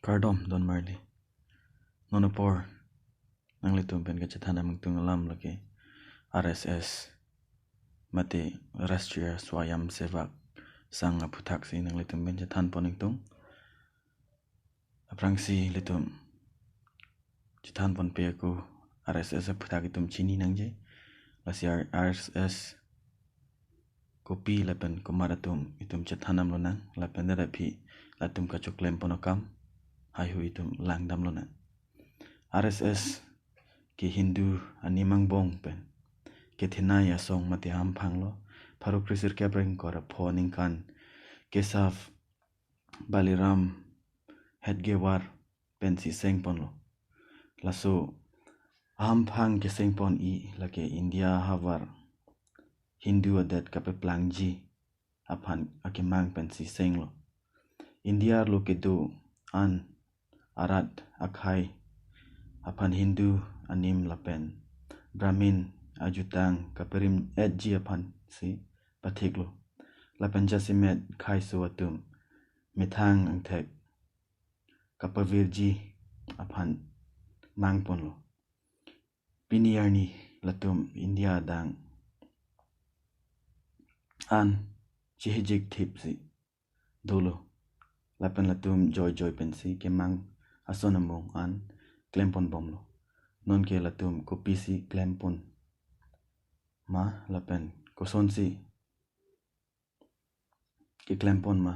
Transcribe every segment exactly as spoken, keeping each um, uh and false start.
Kardom don marli. Non apor nanglitum pen kachethan amangtung alam lake R S S mate Rashtriya Swayamsevak Sangh aphuthak si nanglitum pen chethan pon ingtung. Aphrangsi ilitum chethan ponpe ako R S S aphuthak itum chini nangji. Lasi R-, R S S kopi lapen komat atum itum chethan damlonang, lapen dak aphi latum kachoklem pon akam haihui itum lang damlonang. R S S ke Hindu anim angbong pen kethenei asong mate ahamphang lo. Pharo kre sirkep ra ingkoi ra pho aningkan Kesav Baliram Hedgewar pensi seng ponlo. Laso ahamphang keseng pon-i lake India ahavar Hindu adet kapeplangji aphan akemang pensi senglo. India arlo kedo an arat akhei aphan Hindu anim lapen Brahmin ajutang kaperim-etji aphansi pathiklo. Lapen jasemet kheiso atum methang angthek kapavirji aphan mang ponlo. Pini arni latum India adang an chihijik thipsi dolo. Lapen latum joijoi pensi kemang ason amung an klem ponbomlo. Nonke latum kopisi klem pon ma lapen kosonsi keklem pon ma,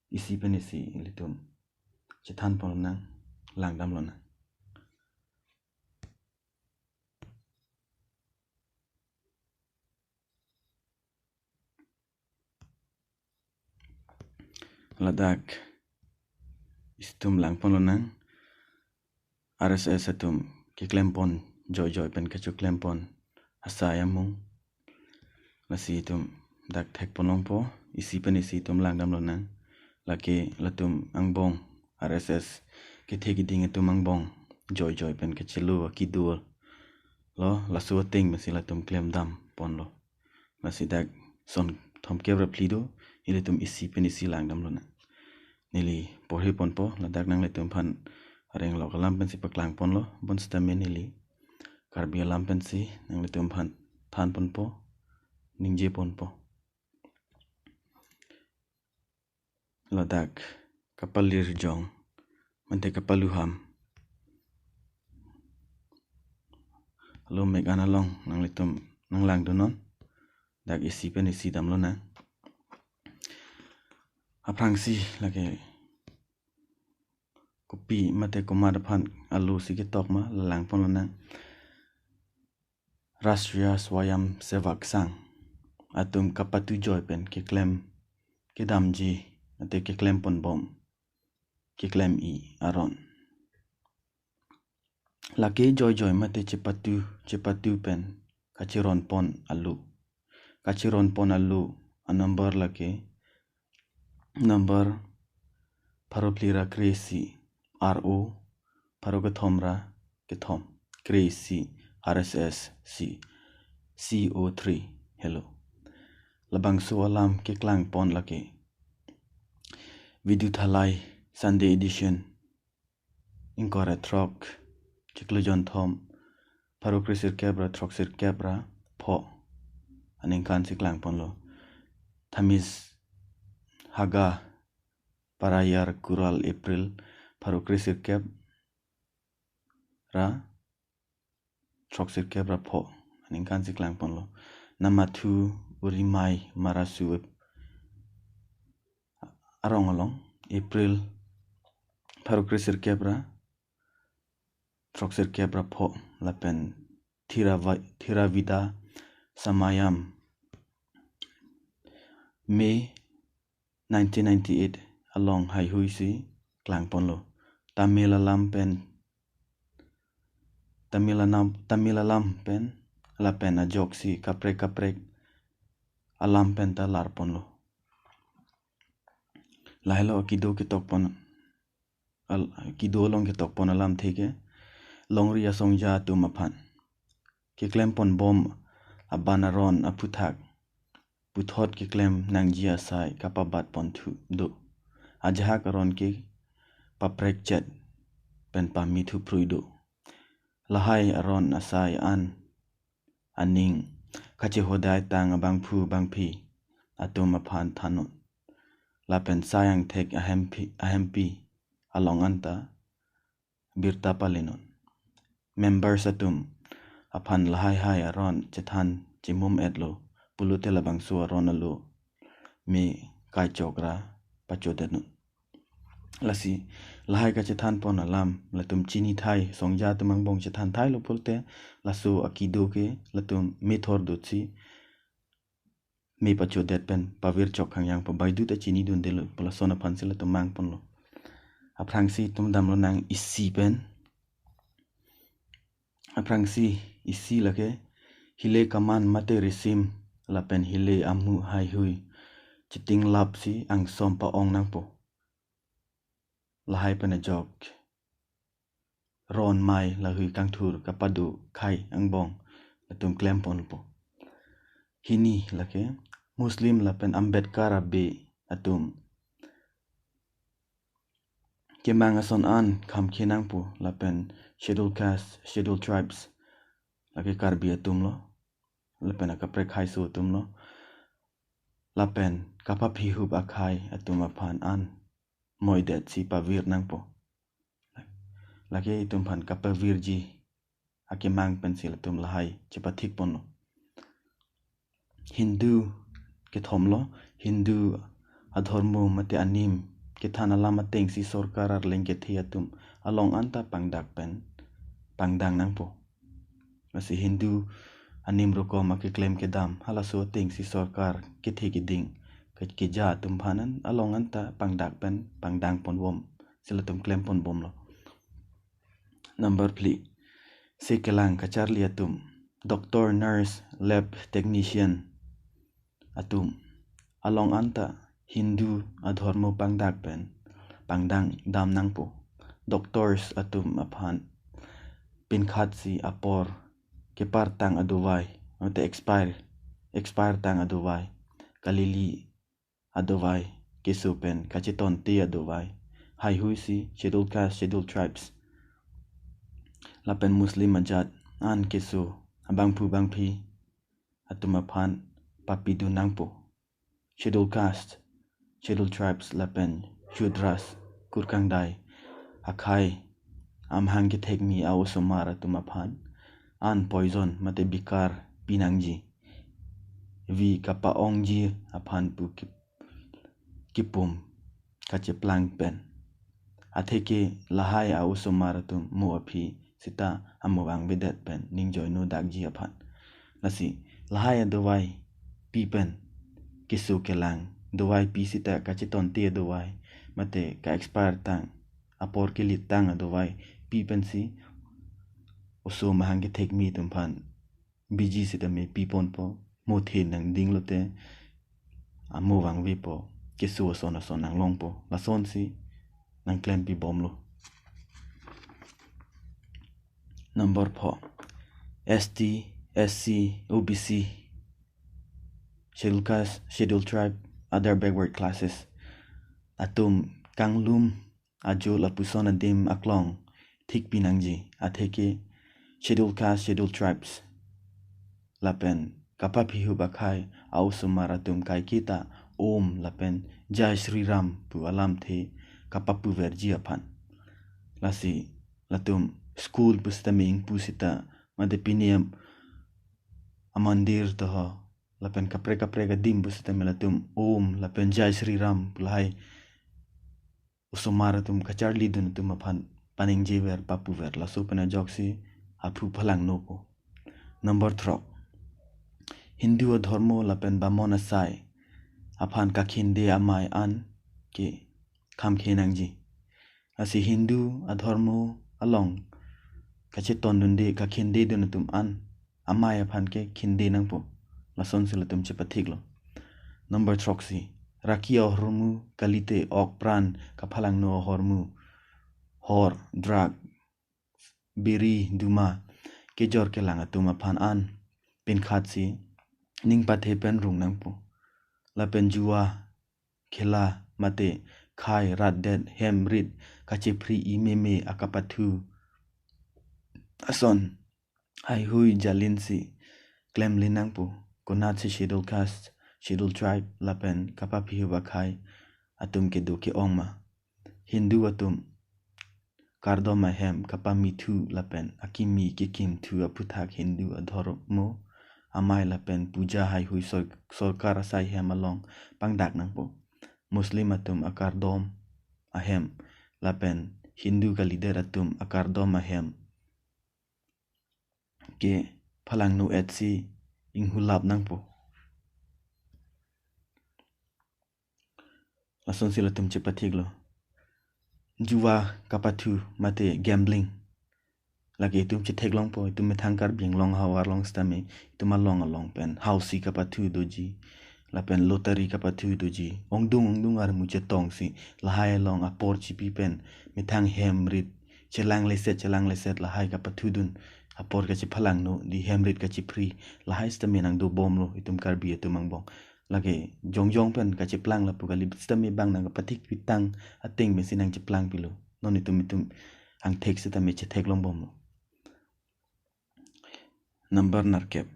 isi pen isi ilitum chethan ponlonang, lang damlonang. Ladak isitum lang ponlonang, R S S atum keklem pon joijoi pen kachoklem pon asai amung. Lasi itum dak thek ponlongpo, isi pen isi itum lang damlonang. Lake latum angbong, R S S kethe kiding atum angbong joijoi pen kachelo akido lo, laso ateng masi latum klem dam ponlo. Lasi dak son thomkep ra phli do, ilitum isi pen isi lang damlonang. Neli porhi ponpo, ladak nanglitum aphan areng lok alam pensi paklang ponlo, bonsitame neli Karbi alam pensi nanglitum aphan than ponpo, ningje ponpo. Ladak kapalir jong mate kapaluham alo mek an along nanglitum nanglang dunnon. Dak isi pen isi damlonang. Aphrangsi lake kopi mate komat aphan alo si ketok ma, lang ponlonang. Rashtriya Swayamsevak Sangh atum kapatu joi pen keklem kedamji mate keklem ponbom, keklem-i aron. Lake joijoi mate chepatu, chepatu pen kacheron pon alo. Kacheron pon alo anumber lake number pharo phli ra kre-isi, R O pharo kethom ra kethom, kre-isi, R S S si C O three. Hello. Labangso alam keklang pon lake Viduthalai Sunday edition ingkoi ra throk, chiklo jonthom, pharo kre sirkep ra throk sirkep ra pho aningkan si klang ponlo. Thamizhaga Parayar Kural April pharo kre sirkep ra throk sirkep ra pho aningkan si klang ponlo. Namathu Urimai Marasu arong along April pharo kre sirkep ra throk sirkep ra pho, lapen Thirava-, Thiravida Samayam May nineteen ninety-eight along haihui si klang ponlo. Tamil alam pen, Tamil anam, Tamil alam pen, lapen ajoksi kaprek kaprek alam pen ta lar ponlo. Lahelo kido ketok pon al-, kido along ketok pon alamthe ke longri asongja atum aphan keklem ponbom aban aron aphuthak puthot keklem nangji asai kapabat ponthu do. Ajahak aron ke paprekchet pen pamithu phrui do. Lahai aron asai an aning kachehodai tang abangphu bangphi atum aphan thannon. Lapen sai angthek ahempi, ahempi along anta birta palenon. Members atum aphan lahai hai aron chethan chimum etlo pulote labangso aron alo me kaichokra pachodetnon. Lasi lahai kachethan pon alam latum chini thai, songja atum angbong chethan thailo pulote laso akido ke latum methor dutsi me pachodet pen pavir chok hangyang pu baidut achinidundelo pu lason aphansi latum mang ponlo. Aphrangsi itum damlonang isi pen. Aphrangsi isi lake hile kaman mate risim lapen hile amu haihui chitinglapsi angsom pa-ong nangpo. Lahai pen ajok ron mai lahui kangthur kapado khai angbong latum klem ponpo. Hini lake Muslim lapen Ambedkar abe atum kemang ason an khamkhe nangpo lapen Scheduled Caste, Scheduled Tribes lake Karbi atumlo lapen akaprek haiso atumlo lapen kapaphihup akhai atum aphan an moidetsi pavir nangpo. Lake itum aphan kapavirji akemang pensi latum lahai chepathik ponlo. Hindu kethomlo, Hindu adhormo mate anim kethan alam atengsi sorkar arleng kethe atum along anta pangdak pen pangdang nangpo. Lasi Hindu anim rokom akeklem kedam halaso atengsi sorkar kethe keding ke-, keja atum aphan an along anta pangdak pen pangdang ponbom si latum klem ponbomlo. Number phli, se kelang kacharli atum, doctor, nurse, lab technician atum along anta Hindu adhormo pangdak pen pangdang dam nangpo. Doctors atum aphan pinkhatsi apor kepartang adovai mate expire, expire tang adovai, kalili adovai, keso pen kachetonte adovai haihuisi Scheduled Caste, Scheduled Tribes lapen Muslim ajat an keso abangphu bangphi atum aphan papidun nangpo. Scheduled Caste, Scheduled Tribes lapen Shudras, kurkangdai akhai amahang kethekmi a-osomar atum aphan an poison mate bikar pinangji, vi kapa-ongji aphan pu ki-, kipum kacheplang pen. Atheke lahai a-osomar atum mo aphi sita amo vangvedet pen ningjoino dakji aphan. Lasi lahai adovai pi pen keso kelang dovai pi sita kachetonte adovai mate ka-expire tang apor kelit tang adovai pi pensi oso mahang kethekmi atum aphan biji sitame pi ponpo, mo the nangdinglote amo vangvepo, keso ason ason nanglongpo, lasonsi nangklem pibomlo. Number four, S T, S C, O B C, Scheduled Caste, Scheduled Tribe, other backward classes atum kanglum ajo lapuson adim aklong thik pinangji, atheke Scheduled Caste, Scheduled Tribes lapen kapaphihup akhai a-osomar atum kaiketa Om lapen Jai Shri Ram pu alamthe kapapuverji aphan. Lasi latum school pusitame ingpu sita mate pini am-, amandir toho lapen kaprek kaprek adim pusitame latum Om lapen Jai Shri Ram pu lahai osomar atum kacharlidun atum aphan paningjever papuver, laso pen ajoksi aphu phalangnopo. Number throk, Hindu adhormo lapen bamon asai aphan kakhinde amei an ke khamkhe nangji. Lasi Hindu adhormo along kachetondunde kakhindedun atum an amei aphan ke khinde nangpo. Lasonsi latum chepathiklo. Number throksi, raki ahormu kalite ok pran kaphalangno ahormu, hor, drug, biri, duma kejor kelang atum aphan an pinkhatsi ning pathe pen rung nangpo. Lapen jua khela mate khei, rat det, hem rit kachephri-i meme akapathu ason haihui jalinsi klemlin nangpo. Konatsi Schedule Caste, Schedule Tribe lapen kapaphihup akhei atum kedo ke-ong ma? Hindu atum kardom ahem kapamithu lapen akimi kekimthu aphuthak Hindu adhormo amei lapen puja haihui sor-, sorkar asai hem along pangdak nangpo. Muslim atum akardom ahem lapen Hindu kalidet atum akardom ahem ke phalangno-etsi inghulap nangpo. Lasonsi latum chepathiklo. Juwa kapathu mate gambling, lake itum chetheklongpo, itum methang Karbi Anglong ahavar along sitame itum along along pen housie kapathu doji lapen lottery kapathu doji. Ongdung ongdung armu chetongsi lahai along apor chipi pen methang hem rit chelangleset chelangleset lahai kapathudun, apor kachephalangno, di hem rit kachephri, lahai sitame nangdobomlo itum Karbi atum angbong. Lake jongjong pen kacheplang lapu kali, sitame bang nangkapathik pitang ateng pensi nangcheplang pilo. Non itum itum angthek sitame chetheklongbomlo. Number nerkep.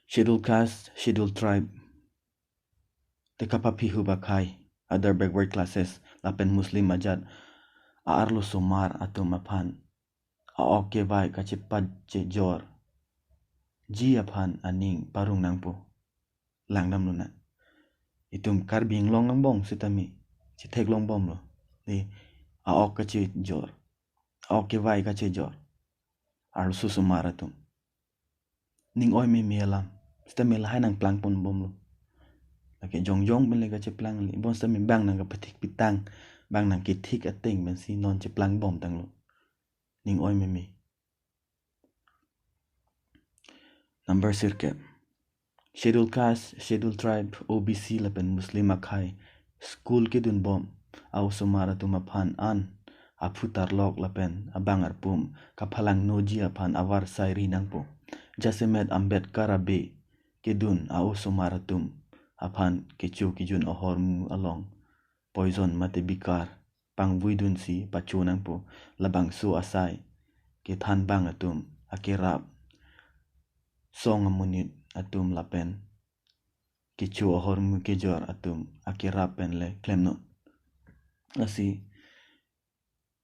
Schedule Caste, Schedule Tribe te kapaphihup akhei, other backward classes lapen Muslim ajat a-arlosomar atum aphan a-ok kevai kachepachejorji aphan aning parong nangpo. Langdamlonang. Itum Karbi Anglong angbong sitame chetheklongbomlo. Di, a-ok kachejor, a-ok kevai kachejor arlosomar atum. Ning oi meme alam. Sitame lahai nangplangponbomlo. Lake jongjong pen le kacheplang le. Bonsitame bang nangkapathik pitang, bang nangkethik ateng pensi non cheplangbomtanglo. Ning oi meme. Number sirkep. Schedule Caste, Schedule Tribe, O B C lapen Muslim akhei school kedunbom a-osomar atum aphan an aphu tarlok lapen abang arpum kaphalangnoji aphan avarsai ri nangpo. Jasemet Ambedkar abe kedun a-osomar atum aphan kecho kejun ahormu along poison mate bikar pangvuidunsi pacho nangpo. Labangso asai kethanbang atum akerap, song amonit atum lapen kecho ahormu kejor atum akerap pen le klemnon. Lasi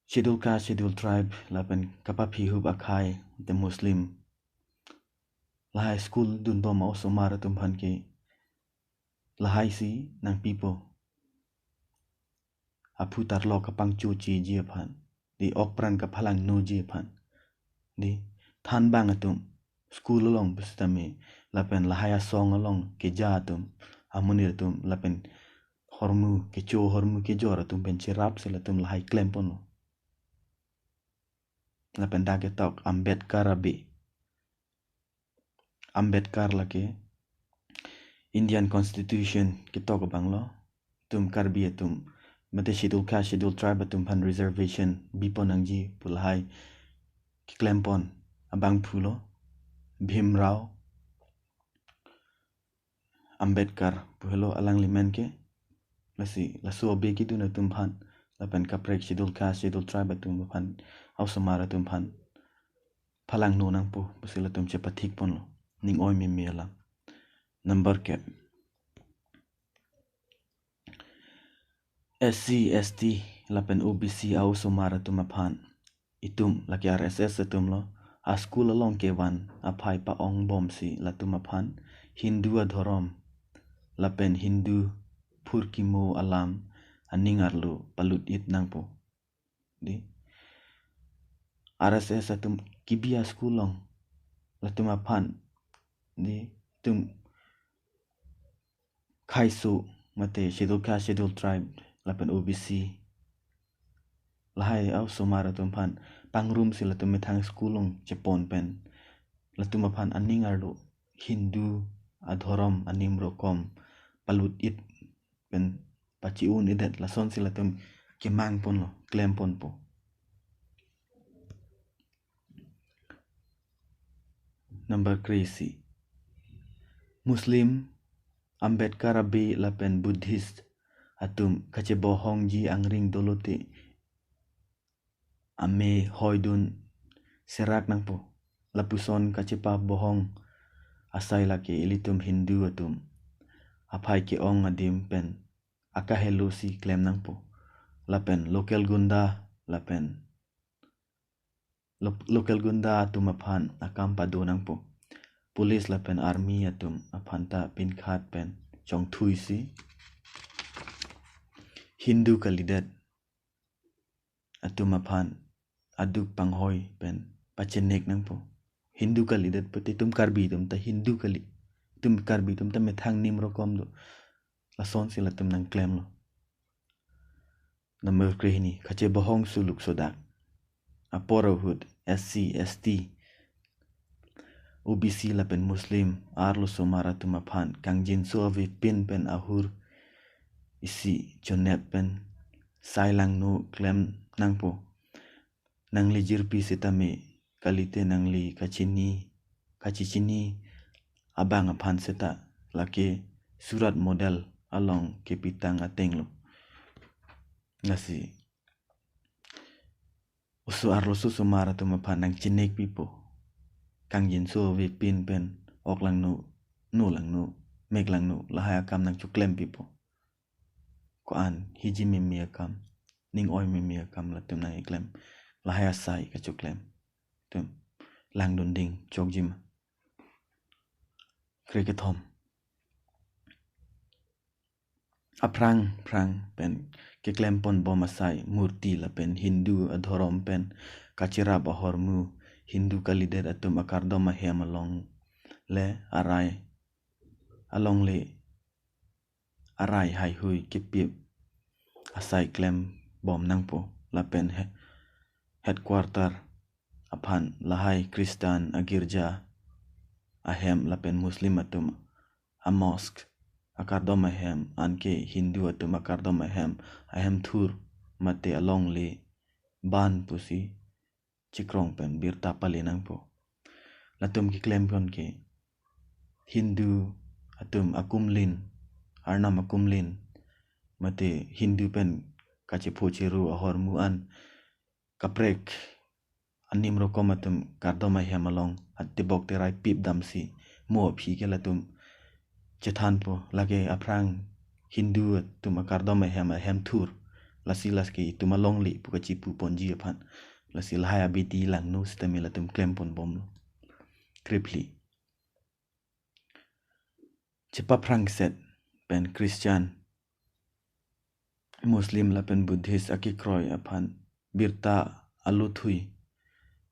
Schedule Caste, Schedule Tribe lapen kapaphihup akhei te Muslim, lahai school dunbom a-osomar atum aphan ke lahaisi nangpipo. Aphu tarlok kapangchochiji aphan, di okpran kaphalangnoji aphan, di thanbang atum school along pusitame lapen lahai asong along keja atum, amonit atum lapen hormu kecho hormu kejor atum pen cherapsi latum lahai klemponlo. Lapen dak ketok Ambedkar abe. Ambedkar lake Indian Constitution ketok abanglo. Itum Karbi atum mate Schedule Caste, Schedule Tribe atum aphan reservation bipon nangji pu lahai keklempon abangphulo. Bhimrao Ambedkar pu helo alangli amen ke. Lasi laso abe kedun atum aphan lapen kaprek Schedule Caste, Schedule Tribe atum aphan, a-osomar atum aphan phalangno nangpo pusi latum chepathikponlo. Ning oi meme alam. Number kep. S C, S T lapen O B C a-osomar atum aphan, itum lake R S S atumlo, a-school along kevan aphai pa-ongbomsi latum aphan Hindu adhorom lapen Hindu phurkimo alam aning arlo palut-it nangpo. Di, R S S atum kebi a-school along latum aphan, di, itum kheiso mate Schedule Caste, Schedule Tribe lapen O B C lahai a-osomar atum aphan pangrumsi latum methang school along chepon pen latum aphan aning arlo Hindu adhorom anim rokom palut-it pen pachi-un-edet, lasonsi latum kemangponlo, klemponpo. Number kre-isi. Muslim Ambedkar abe lapen Buddhist atum kachebohongji angring dolote ame hoidun serak nangpo. Lapuson kachepabohong asai lake ilitum Hindu atum aphai ke-ong adim pen akahelo si klem nangpo. Lapen local gunda, lapen lo-, local gunda atum aphan akam pado nangpo. Police lapen army atum aphan ta pinkhat pen chongthui si Hindu kalidet atum aphan aduk panghoi pen pachenek nangpo. Hindu kalidet pute itum Karbi atum ta Hindu kali. Itum Karbi atum ta methang nim rokom do. Lasonsi latum nangklemlo. Number krehini, kachebohong suluk sodak. Apor ahut S C, S T, O B C lapen Muslim arlosomar atum aphan kangjinso avepin pen ahur isi chonep pen sai langno klem nangpo. Nangli jirpi setame kalite nangli kachini, kachichini abang aphan seta lake surat model along kepitang atenglo. Lasi oso arloso osomar atum aphan nangchenek pipo. Kangjinso avepin pen ok langno, no langno, mek langno, lahai akam nangchoklem pipo. Ko-an hiji meme akam, ning oi meme akam latum nangkeklem, lahai asai kachoklem atum langdunding chokjima. Krekethom. Aphrang phrang pen keklem ponbom asai murti lapen Hindu adhorom pen kacherap ahormu Hindu kalidet atum akardom ahem alongle arai, alongle arai haihui kepip asai klembom nangpo. Lapen he-, headquarter aphan lahai Christian agirja ahem lapen Muslim atum amosque akardom ahem anke Hindu atum akardom ahem, ahem thur mate alongle ban pusi chikrong pen birta pale nangpo. Latum keklem pon ke Hindu atum akumlin, Arnam akumlin, mate Hindu pen kachepho cheru ahormu an kaprek anim rokom atum kardom ahem along atebok terai pip damsi mo aphi ke latum chethanpo, lake aphrang Hindu atum akardom ahem, ahem thur. Lasi lake itum alongle pu kachipu ponji aphan. Lasi lahai abidi langno sitame latum klem ponbomlo. Krephli. Chepaphrangset pen Christian, Muslim lapen Buddhist akekroi aphan birta aluthui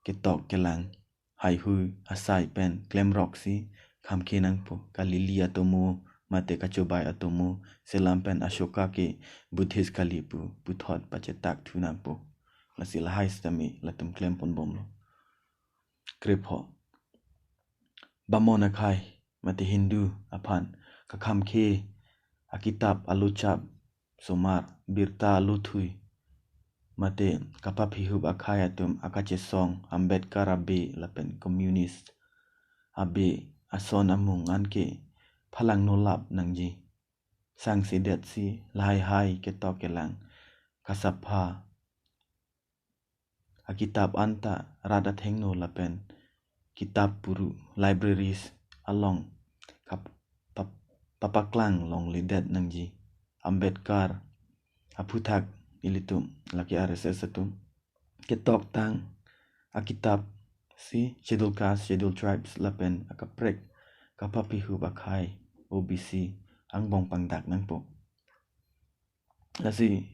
ketok kelang haihui asai pen klemroksi khamkhe nangpo. Kalili atomo mate kachobai atomo, selam pen Ashoka ke Buddhist kali pu puthot pachetak thu nangpo. Lasi lahai sitame latum klem ponbomlo. Krepho. Bamon akhai mate Hindu aphan kakhamkhe akitap aluchap somar, birta aluthui mate kapaphihup akhai atum akachesong Ambedkar abe lapen communist abe ason amung anke phalang nolap nangji. Sangsedet si lahai hai ketok kelang kasapha akitap anta rat athengno lapen kitap puru libraries along kap-, pap-, papaklang longledet nangji. Ambedkar aphuthak ilitum lake R S S atum ketoktang akitap si Schedule Caste, Schedule Tribes lapen akaprek kapaphihup akhai O B C angbong pangdak nangpo. Lasi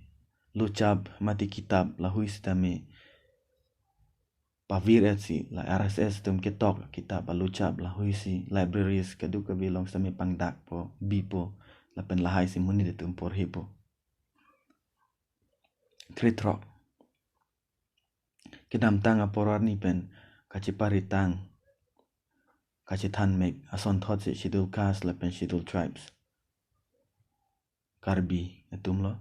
luchap mate kitap lahui sitame pavir-et si la R S S atum ketok kitap aluchap lahui si libraries kadokave along sitame pangdakpo, bipo, lapen lahai si monit atum porhepo. Krethrok. Kedamtang apor arni pen kacheparitang kachethanmek asonthot si Schedule Caste lapen Schedule Tribes, Karbi atumlo.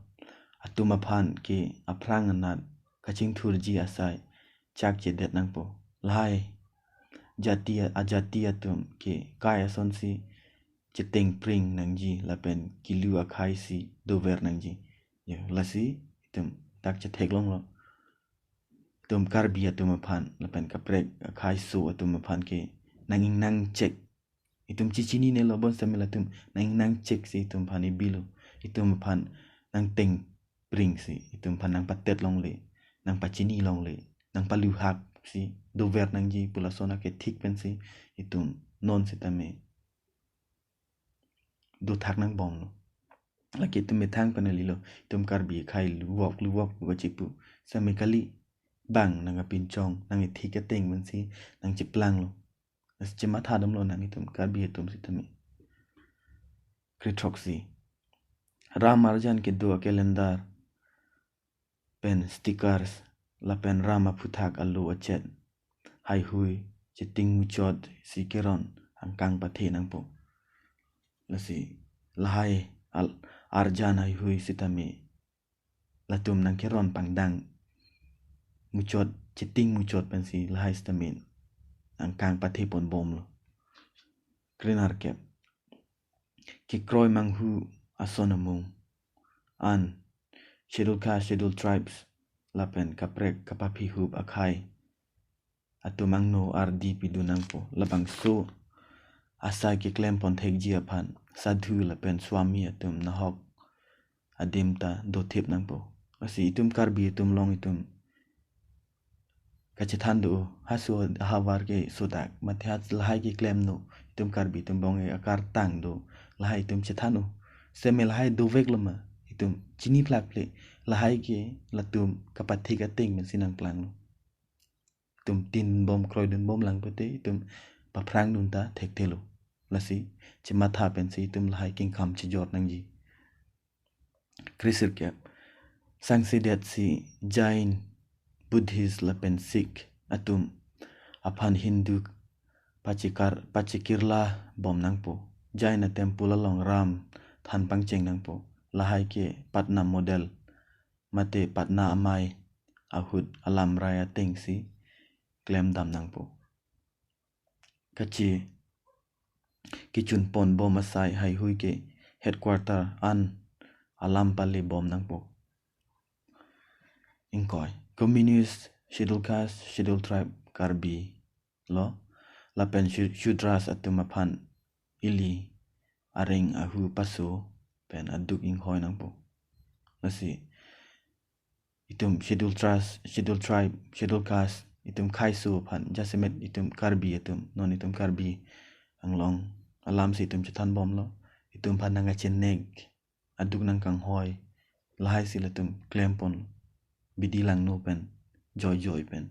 Atum aphan ke aphrang anat kachingthurji asai chakchedet nangpo. Lahai jati, ajati atum ke kai asonsi chetengpring nangji lapen kilu akhai si dover nangji. Ya, lasi itum dak chetheklonglo. Itum Karbi atum aphan lapen kaprek akhei aso atum aphan ke nang-ingnang chek. Itum chechinine lo, bonsitame latum nang-ingnang chek si itum aphan ibilo. Itum aphan nangteng pring si itum aphan nangpatet longle, nangpachini longle, nangpaluhak si dover nangji pu lason akethik pensi itum non sitame dothak nangbomlo. Lake itum methang pen kalilo, itum Karbi akhei luvok luvok pu kachipu sitame kali, bang nangkapinchong, nangkethik ateng pensi nangcheplanglo. Lasi chematha damlo nang itum Karbi atum sitame. Krethroksi, ram arjan kedo a-calendar pen stickers lapen ram aphuthak alo achet, haihui, cheting muchot si keron angkang pathe nangpo. Lasi lahai al-, arjan haihui sitame latum nangkeron pangdang muchot, cheting muchot pensi lahai sitame angkang pathe ponbomlo. Krenerkep, kekroi manghu ason amung an Scheduled Caste, Scheduled Tribes lapen kaprek kapaphihup akhei atum angno ardi pidun nangpo. Labangso asai keklem ponthekji aphan sadhu lapen swami atum nahok adim ta dothip nangpo. Lasi itum Karbi atum along itum kachethan do, haso havar ke sodak, mate hat lahai keklemno, itum Karbi atum bong ke akartang do, lahai itum chethanlo. Sitame lahai doveklo ma, itum chini plakple, lahai ke latum kapathik ateng pensi nangplanglo. Itum tin bom, kroidun bom lang pute, itum paphrang dun ta thekthelo. Lasi chematha pensi itum lahai kengkham chejor nangji. Kresirkep, sangsedet si Jain, Buddhist lapen Sikh atum aphan Hindu pachekar, pachekirla bom nangpo. Jain a-temple along ram than pangcheng nangpo. Lahai ke Patna model mate Patna amei ahut alamrai atengsi klemdam nangpo. Kachi kechun ponbom asai haihui ke headquarter an alam pale bom nangpo. Ingkoi, communist, Scheduled Caste, Scheduled Tribe, Karbi lo, lapen Shu-, Shudras atum aphan ili areng ahu paso pen aduk inghoi nangpo. Lasi itum Scheduled Trust, Scheduled Tribe, Scheduled Caste, itum khei aso aphan, jasemet itum Karbi atum, non itum Karbi Anglong alam si itum chethanbomlo, itum aphan nangkachenek, aduk nangkanghoi, lahai si latum klempon, bidi langno pen, joijoi pen,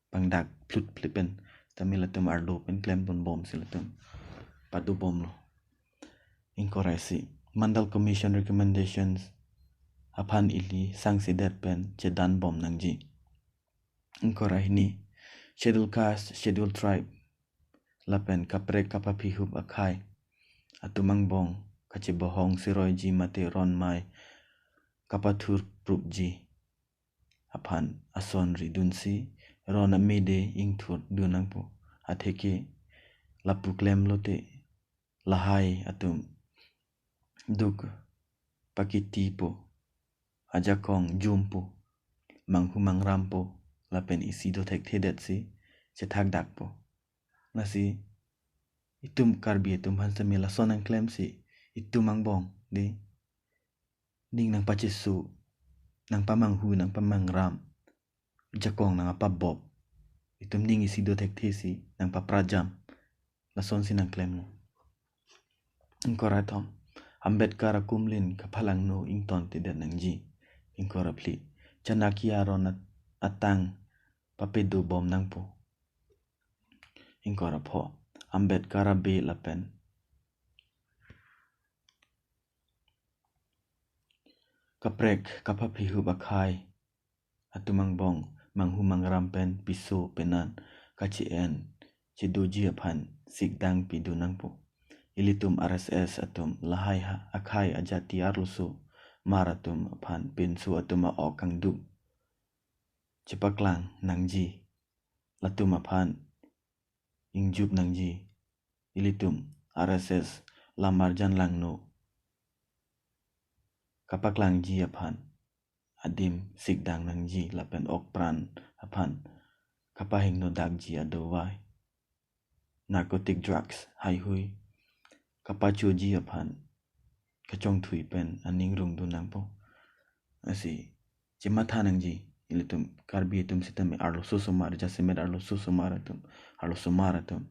pangdak phlut phlut pen, sitame latum ardo pen klem ponbom si latum padobomlo. Ingkoi ra isi, Mandal Commission recommendations aphan ili sangsedet pen chedanbom nangji. Ingkoi ra hini, Scheduled Caste, Scheduled Tribe lapen kaprek kapaphihup akhei atum angbong kachebohong seroiji mate ron amei kapathurprupji aphan ason ridunsi ron amede ingthurdun nangpo. Atheke lapu klemlote lahai atum duk pakitipo, ajakong jumpo, manghu mangrampo, lapen isi dothekthedetsi chethakdakpo. Lasi itum Karbi atum aphan sitame lason nangklemsi itum angbong dei, ning nangpacheso, nangpamanghu, nangpamangram, jakong nangpabop, itum ning isi dothekthesi nangpaprajam, lasonsi nangklemlo. Ingkoi ra kethom, Ambedkar akumlin kaphalangno ingtontedet nangji. Ingkoi ra phli, Chanakya aron at-, atang papedobom nangpo. Ingkoi ra pho, Ambedkar abe lapen kaprek kapaphihup akhei atum angbong manghu mangram pen piso penan kache-en chedoji aphan sikdang pidun nangpo. Ilitum R S S atum lahai ha-, akhei ajati arloso mar atum aphan pinso atum a-ok kangduk chepaklang nangji, latum aphan ingjup nangji. Ilitum R S S lam arjan langno kapaklangji aphan, adim sikdang nangji lapen okpran aphan kapahingno dakji adovai, narcotic drugs, haihui kapachoji aphan kachongthui pen aning rungdun nangpo. Lasi chematha nangji, ilitum Karbi atum sitame arloso osomar, jasemet arloso osomar atum, arloso osomar atum,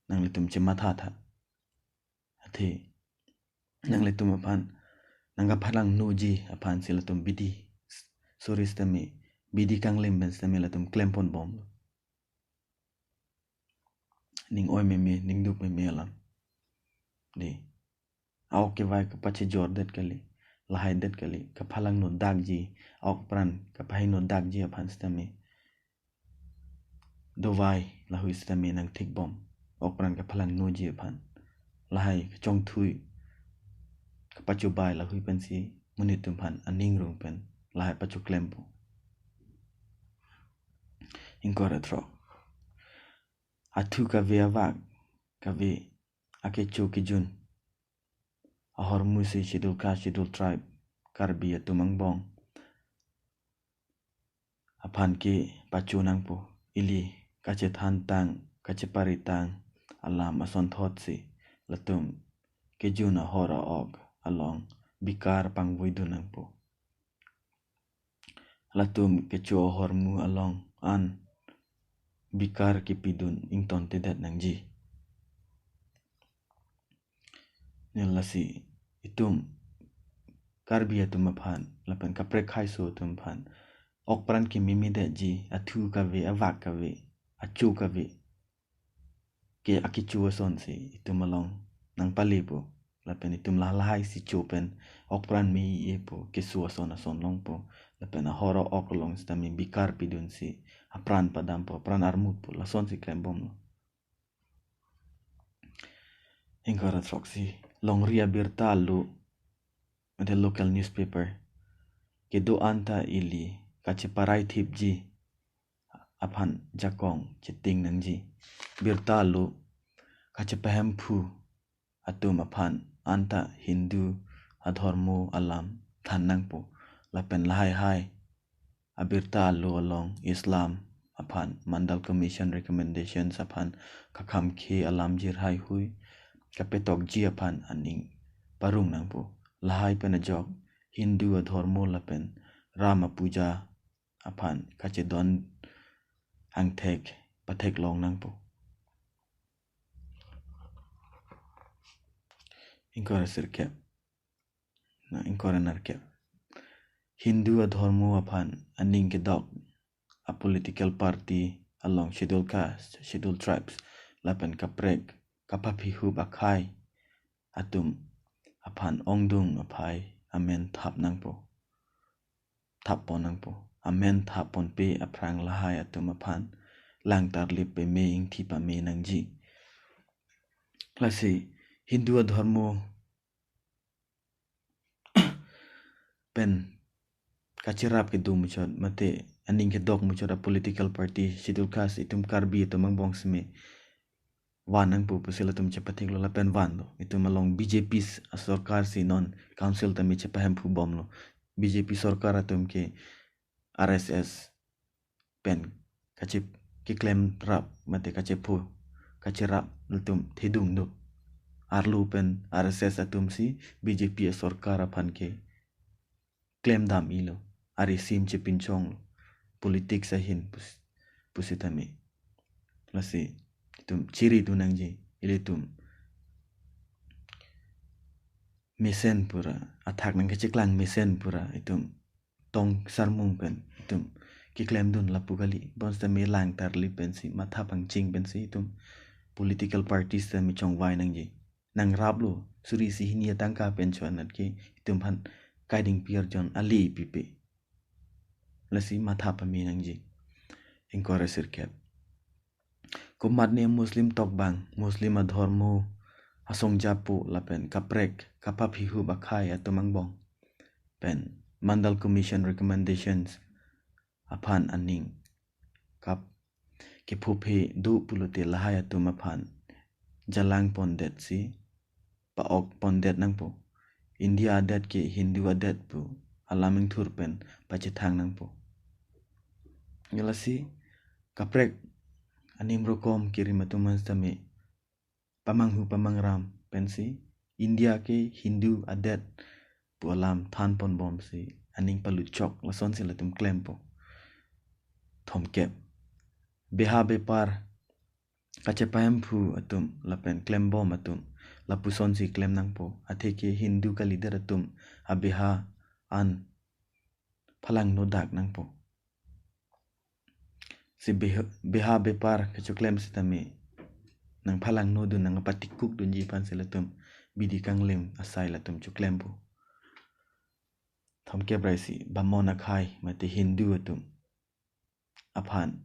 nanglitum chematha tha. Athe nanglitum aphan nangkaphalangnoji aphan si latum bidi suri sitame, bidi kanglim pen sitame latum klempon bomlo. Ning oi meme, ning duk meme alam. Dei, a-ok kevai kapachejordet kali, lahaidet kali, kaphalangno dakji, a-okpran kapahingno dakji aphan sitame dovai lahui sitame nangthik bom, okpran kaphalangnoji aphan. Lahai kachongthui, kapachobai lahui pensi monit atum aphan aning rung pen lahai pachoklempo. Ingkoi ra throk. Athu kave, avak kave, akecho kejun ahormu si Scheduled Caste, Scheduled Tribe, Karbi atum angbong aphan kepacho nangpo. Ili kachethantang, kacheparitang alam asonthot si latum kejun ahor a-ok along bikar pangvoidun nangpo. Latum kecho ahormu along an bikar kepidun ingtontedet nangji. Ne lasi itum Karbi atum aphan lapen kaprek khaiso atum aphan okpran kememedetji, athu kave, avak kave, acho kave ke akecho ason si itum along nangpalepo. Lapen itum lahai si cho pen okpran me-i-epo, keso ason ason longpo. Lapen ahor a-ok along sitame bikar pidunsi apran padampo, apran armutpo, lasonsi klembomlo. Ingkoi ra throksi, longri abirta alo, the local newspaper kedo-an ta ili kacheparai thipji aphan jakong cheting nangji. Birta alo kachepahemphu atum aphan anta Hindu adhormo alam than nangpo. Lapen lahai hai abirta alo along Islam aphan Mandal Commission recommendations aphan kakhamkhe alamjir haihui kapetokji aphan aning parung nangpo. Lahai pen ajok Hindu adhormo lapen Rama Puja aphan kachedon angthek patheklong nangpo. Ingkoi ra sirkep. Na, ingkoi ra nerkep. Hindu adhormo aphan aning kedok a-political party along Scheduled Caste, Scheduled Tribes lapen kaprek kapaphihup akhei atum aphan ongdung aphai amen thap nangpo, thappon nangpo. Amen thapponpe aphrang lahai atum aphan lang tarlip peme, ingthi pame nangji. Lasi Hindu adhormo pen kacherap kedo muchot mate aning kedok muchot a-political party Scheduled Caste itum Karbi atum angbong seme van nangpo pusi latum chepathiklo lapen vanlo. Itum along B J P s-, asorkar si non council tame chepahemphu bomlo. B J P sorkar atum ke R S S pen kachip keklemrap mate kachepho kacherap latum thedung do. Arlo pen R S S atum si B J P asorkar aphan ke klemdam-ilo, arisim chepinchonglo, politics ahin pus-, pusitame. Lasi itum chiridun nangji, ilitum mesen pura, athak nangkacheklang mesen pura itum tong sarmung pen itum keklemdun lapu kali. Bonsitame lang tarlip pensi, matha pangching pensi itum political parties tame chongvai nangji. Nangraplo, suri isi hini atangka pen cho-anat ke itum aphan kaiding piarjon ale pipe. Lasi matha pame nangji. Ingkoi ra sirkep. Komatne Muslim tokbang, Muslim adhormo asong japo lapen kaprek kapaphihup akhei atum angbong pen Mandal Commission recommendations aphan aning kap kephuphe do pulote lahai atum aphan jalangpondetsi pa-okpondet nangpo. India adet ke Hindu adet pu alam ingthur pen pachethang nangpo. Lasi kaprek anim rokom kerim atum an sitame pamanghu pamangram pensi India ke Hindu adet pu alam than ponbomsi aning paluchok lasonsi latum klempo. Thomkep, beha bepar kachepahemphu atum lapen klembom atum lapusonsi klem nangpo. Atheke Hindu kalidet atum abeha an phalangno dak nangpo. Si beha, beha bepar kachoklem sitame nangphalangnodun, nangpatikukdunji aphansi latum bidi kanglim asai latum choklempo. Thomkep ra isi, bamon akhai mate Hindu atum aphan,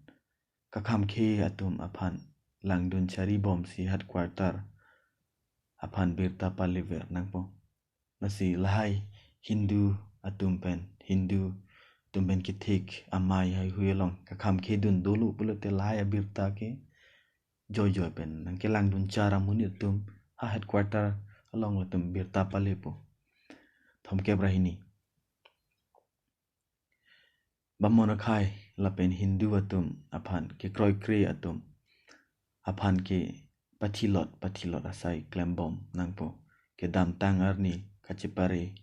kakhamkhe atum aphan langdun charibomsi headquarter aphan birta palever nangpo. Lasi lahai Hindu atum pen, Hindu atum pen kethek amei haihui along kakhamkhedun dolo pulote lahai abirta ke joijoi pen nangkelangdun char amonit atum ha headquarter along latum birta palepo. Thomkep ra hini, bamon akhai lapen Hindu atum aphan kekroikre atum aphan ke pathilot pathilot asai klembom nangpo. Kedamtang arni kachepare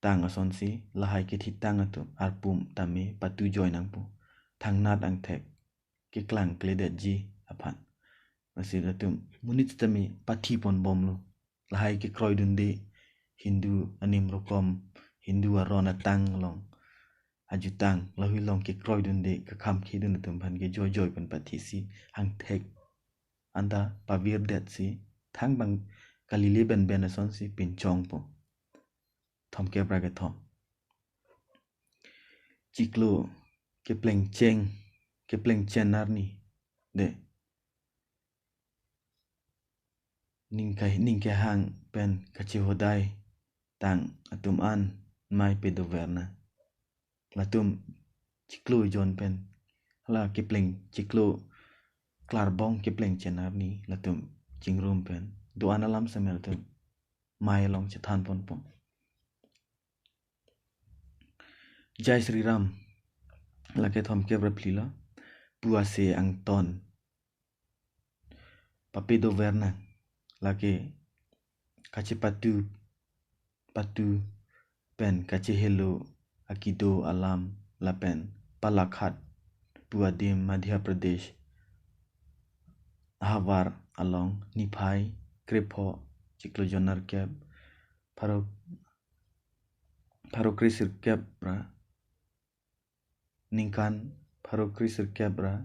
tang asonsi lahai kethitang atum arpum tame patujoi nangpo, thangnat angthek keklang kledetji aphan. Lasi latum monit sitame pathi ponbomlo. Lahai kekroidunde, Hindu anim rokom, Hindu aron atang along ajutang, lahui along kekroidunde kakhamkhedun atum aphan ke joijoi pen pathisi angthek anta pavirdetsi thangbang kalile benben asonsi pinchongpo. Thomkep ra kethom, chiklo keplengcheng, keplengchen arni de ningkai, ningkehang pen kachehodai tang atum an mei pedover nang. Latum chiklo ejon pen, hala kepleng chiklo klarbong keplengchen arni latum chingrum pen do-an alam sitame latum mei along chethan ponpo. Jai Shri Ram, lake thomkep ra phli lo, pu ase angton papedover nang, lake kachepatu, patu pen kachehelo akido alam lapen Balaghat pu adim Madhya Pradesh havar along niphai krepho chiklo jon nerkep pharo, pharo kre sirkep ra ningkan pharo kre sirkep ra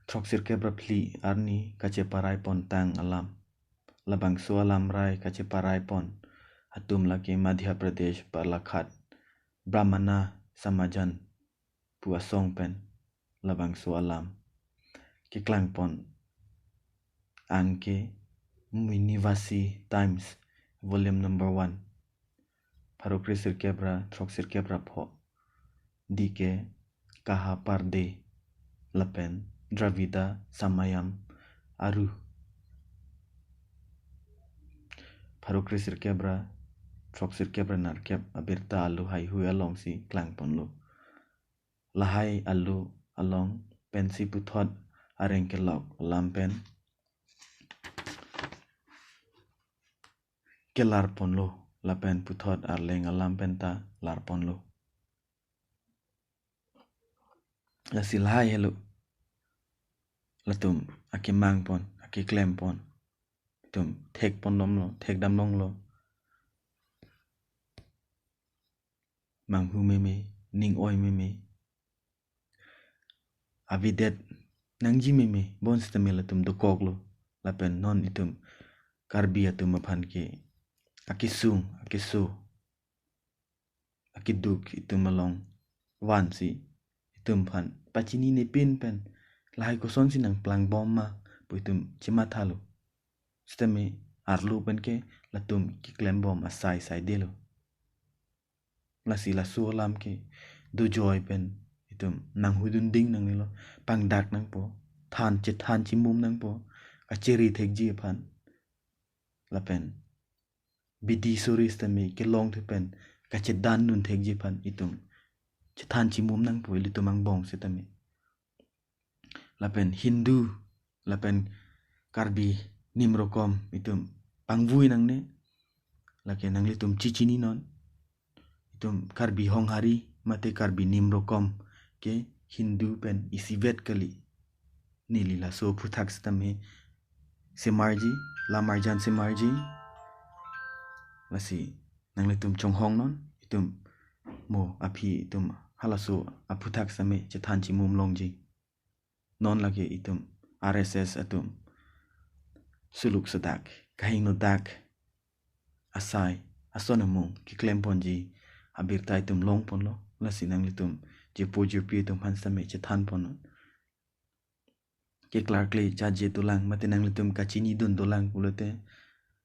throk sirkep ra phli arni kacheparai pon tang alam. Labangso alam rai kacheparai pon atum lake Madhya Pradesh Balaghat Brahmana Samajan pu asong pen labangso alam keklang pon. Anke Munivasi Times, volume number one, pharo kre sirkep ra throk sirkep ra pho, D K Kahaparde lapen Dravida Samayam Aru, pharo kre sirkep ra throk sirkep ra nerkep abirta alo haihui alongsi klang ponlo. Lahai alo along pensi puthot areng kelok alam pen kelar ponlo lapen puthot arleng alam pen ta lar ponlo. Lasi lahai helo latum akemang pon, akeklem pon, latum thek pondamlo, thekdam longlo. Manghu meme, ning oi meme, avedet nangji meme, bonsitame latum dokoklo. Lapen non itum Karbi atum aphan ke akesung, akeso, akeduk itum along vansi itum aphan pachinine pin pen lahai kosonsi nangplangbom ma pu itum chemathalo. Sitame arlo pen ke latum keklembom asai saidelo. Lasi laso alam ke dojoi pen itum nanghudun ding nangnelo, pangdak nangpo, than chethan chimum nangpo, kachiri thekji aphan. Lapen bidi suri sitame kelongthu pen kachedan dun thekji aphan itum chethan chimum nangpo ilitum angbong sitame. Lapen Hindu, lapen Karbi nimrokom itum pangvui nangne. Lake nanglitum chichini non. Itum Karbi Honghari mate Karbi nimrokom ke Hindu pen isivet kali. Neli laso aphuthak sitame semarji, lamarjan semarji. Lasi nanglitum chonghong non, itum mo aphi itum halaso aphuthak sitame chethan chimum longji. Non lake itum R S S atum suluk sedak, kahingno dak, asai, ason amung keklemponji abirta itum longponlo. Lasi nanglitum jirpo jirpi atum aphan sitame chethanpon non. Keklarkle jaje dolang mate nanglitum kachini dun dolang pulote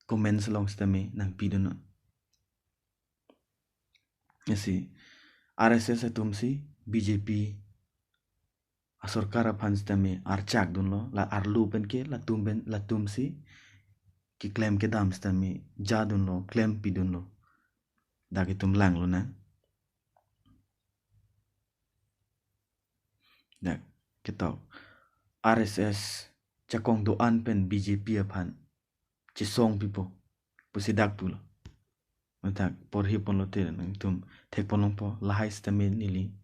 comments along sitame nangpidun non. Lasi R S S atum si B J P asorkar aphan sitame archak dunlo, la arlo penke latum pen, latum si keklem kedam sitame jadunlo, klempidunlo. Dak itum langlonang. Dak ketok R S S jakong do-an pen B J P aphan chesong pipo pusi dak pulo. Mathak porhiponlote nangtum thekpon longpo, lahai sitame neli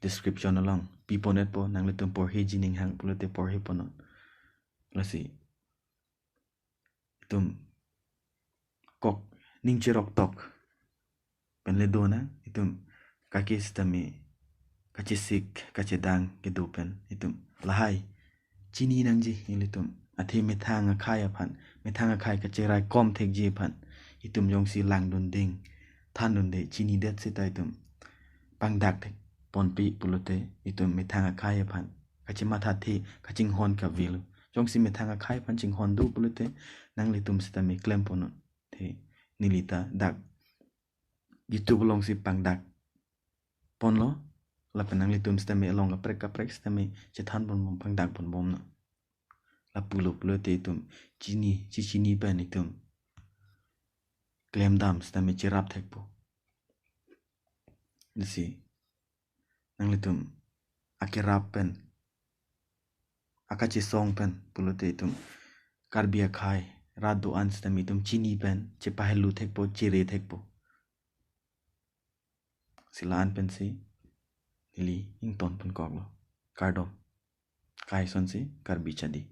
description along piponetpo, nanglitum porhiji ninghang pulote porhiponon. Lasi itum kok ning cheroktok penle dona, itum kake sitame kachesik kachedang kedo pen itum lahai chini nangji ilitum. Athe methang akhai aphan, methang akhai kacheraikom thekji aphan itum jongsi langdunding thandunde chinidet seta itum pangdak thekponpi pulote itum methang akhai aphan kachemathathe kachinghon kavelo. Jongsi methang akhai aphan chinghon do pulote nanglitum sitame klemponnon. Te nelita dak YouTube alongsi pangdak ponlo, lapen nanglitum sitame along kaprek kaprek sitame chethanponbom, pangdakponbomnon. Lapulo pulote itum chini, chichini pen itum klemdam sitame cherap thekpo. Lasi nanglitum akerap pen, akachesong pen pulote itum Karbi akhai rat do-an sitame itum chini pen chepahelu thekpo, chere thekpo. Si la-an pensi neli ingtonponkoklo. Kardom. Kaisonsi Karbi Chadi.